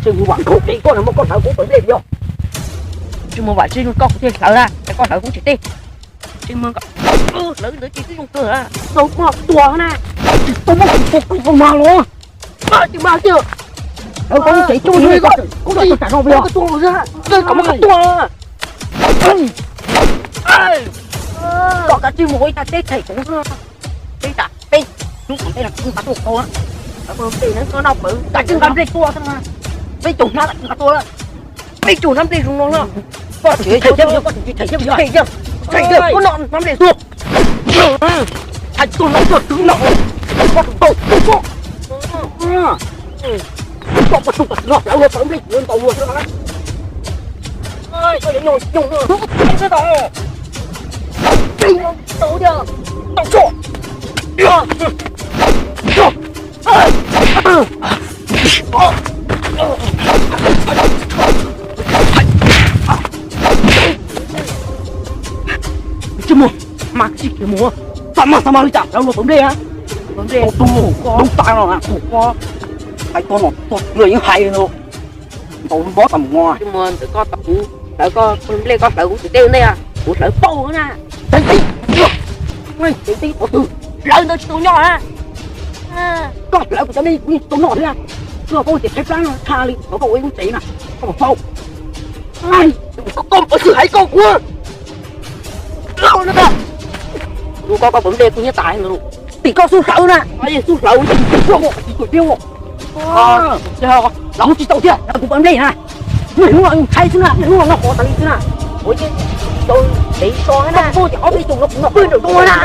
Tsis mus vam khaub pem koj na, muab koj hlawv kuv pawv nplej yog. Tsis mus vam tsis zoo koj kuv thiaj hlawv na, koj hlawv kuv tsis teb. Tsis mus hlawv ntawd tsis tib zoo kawg. Tau koj tua na. Tsis tau muab kuv tua kuv mas los. Tsis mas tiag. Hlawv koj lub cev coj, koj tsis tau tsam no yog. Kom muab koj tua. Koj kav tsij mus ua ib tag teb them kuv xwb. Peb tas peb hnub tom ntej no kuv nqa tuaj tau na. Kav tsij nqa nplej tua xwb na. Peb caug hnab kav tsij nqa tua na. Peb caug hnab nplej zoo no na. Koj tsis them thiab yog, koj tsis them thiab yog. Them yog, them yog, koj noj hnab nplej xwb. Hais tuaj no tuaj twv no. Koj tus tau tus koj. Koj puas tsuaj kom tsis no hlawv luag pawv nplej tsis ntaus luag xwb na. Koj yuav nyoo nyoo xwb tau. Tau tiag. Tau tsuaj. Tsis mus, mas tsis kiag mus. Xav mas xav mas li cas hlawv luag pawv nplej na. Tau tus doob tas no na, tus koj hais koj no, koj yeej hais no. Ntaus mob tas mus. Tsis mus ntawm koj tau kuv hlawv koj pawv nplej, koj hlawv kuv tsis teb ntej, kuv hlawv pauj na. Ceev tib, ceev tib qhov twg? Hlawv ntawd tsis tau noj na. Koj hlawv kuv cov nplej kuv yeej tsis tau noj thiab. Koj paub tias tshaib plab no tshaj li thov koj ua ib lub tsev na, koj puas paub? Koj puas xwm hais koj kuv? Ua koj koj pawv nplej kuv nyiaj tas. Tim koj xub hlawv na, yeej xub hlawv, tsis tau tiag, lawv tsis tau tiag, kuv pawv nplej na. Niaj hnub no tshaib xwb na, niaj hnub no noj qos tas li xwb na. Ua yeej tau dev so na, kuv ob peb tus no kuv noj pwj nraum zoov na.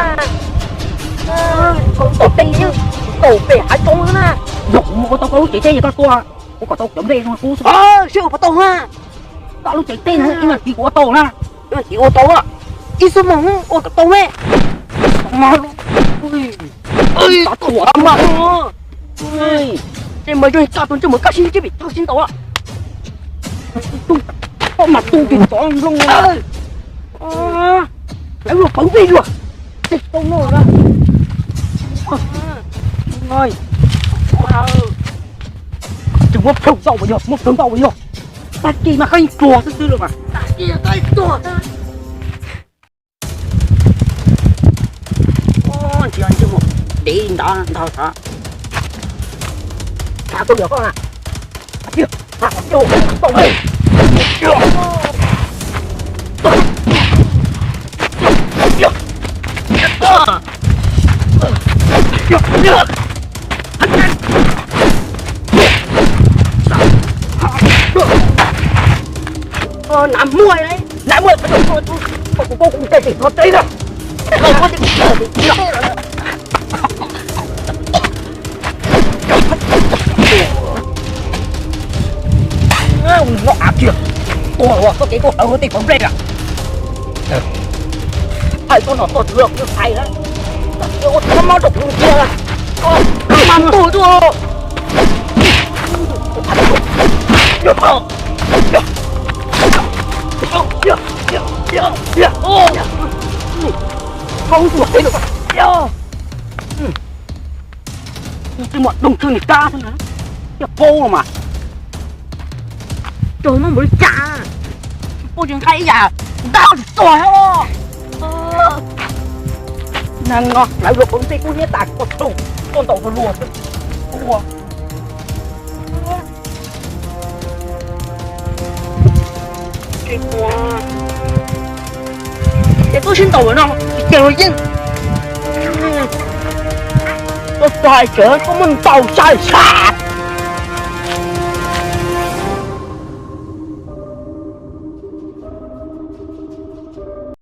Koj tom tej yeej kaum pem hav zoov na. Yog kuv mus ua tau koj lub cev teb es koj tua, kuv kom tau cov nplej zoo kub xwb. Seb ua puas tau na. Koj lub cev teb no ib nyuag tiv kuv ua tau na. Ib nyuag tiv ua tau, ib xuab moos ua kom tau me. Txov tuam mas, ces mas zoo tsa tus ntsej muag kaj siab ntsej pem tag sib ntaus. Koj mas tu tus txov nplooj. Lawv luag pawv nplej luag. Tsis tau noj na. Tsis muab plhaub ntau uas yog, muab plhaub ntau uas yog. Tag kis mas koj yeej pluag xwb xwb los mas. Tag kis koj yeej pluag xwb. Ntsia ntsej muag dev ntav ntag. Thav tau yog koj na. Nav muaj, nav muaj, kuv koj kuv tej tim thov teb na. Loj av kiag, tua ua koj kev koj hlawv luag tej pawv nplej na. Hais koj nom koj tswv los kuv hais na, ua txhob mob rau kuv kiag na. Mas ntuj tuaj. Koj ua txuas teb no. Tsis muaj doog tshwj niag kab xwb na, thiaj paub mas. Tsis muaj npaum li cas, paub tsis nqaij ib yam ntab tsis txog os. Neeg no lawv luag pawv nplej kub hnyiab tas koj tsaug, koj ntaus luag luag xwb. Ua Ces tuaj sib ntaus no, ces los yeej tuaj txog hais tseem koj muab ntaus sai sai.